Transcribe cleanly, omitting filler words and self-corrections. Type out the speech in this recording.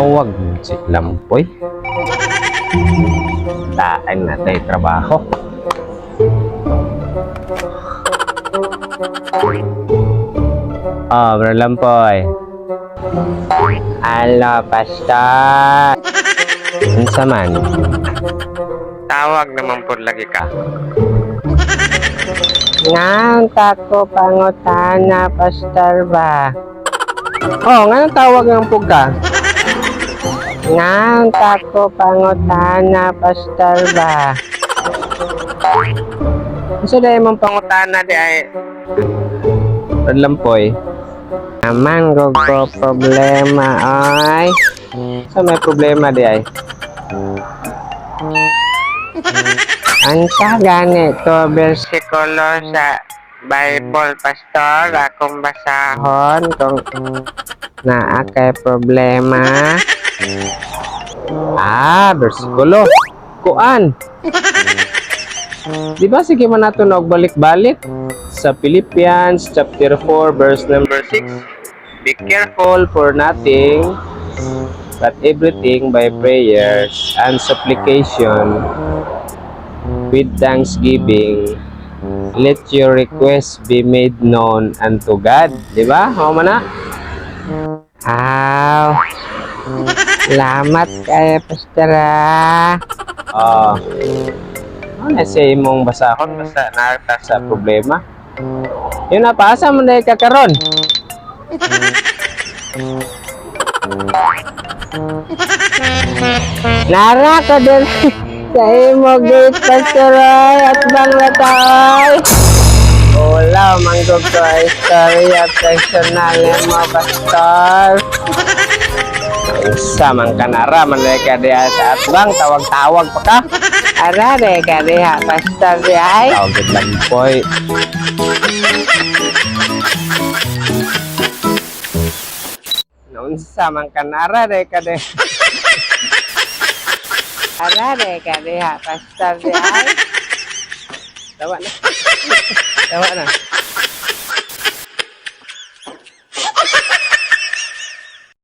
Tawag si Lampoy. Taan na tayo trabaho. Oh, Bro Lampoy. Alo, Pastor. Unsa man? Tawag naman po lagi ka. Nga ko pangutana, Pastor ba? Oh, nga tawag ng pug ka? Nga ko pangutana, Pastor ba? Unsa dai mong pangutana di ay? Brad Lampoy. Aman ko ko problema ay. Sa may problema di ay? Anta gani to bersikulo sa Bible, Pastor, akong basahon kung naa kay problema. Ah, bersikulo. Kuan. Di ba sige man nato og balik-balik sa Philippians chapter 4 verse number 6. Be careful for nothing, but everything by prayers and supplication with thanksgiving let your requests be made known unto God. Di ba? Mao man na? Aw. Salamat kay Pastor ah. Oh. Ano na siya imong basahon basta naa sa problema? Yun na, paasa mo na ka karon? Nara ko din sa imo gate, Pastor ay, at bang nataoy. Wala, manggog ko ay istorya personal mo, Pastor. Unsa man kanara man ka diha sa atbang, tawag-tawag pa ka. Ara re ka diha, Pastor di ay. Tawag gid lang poy. Naunsa man kanara re ka diha. Ara re ka diha, Pastor di ay. Tawa na. Tawa na.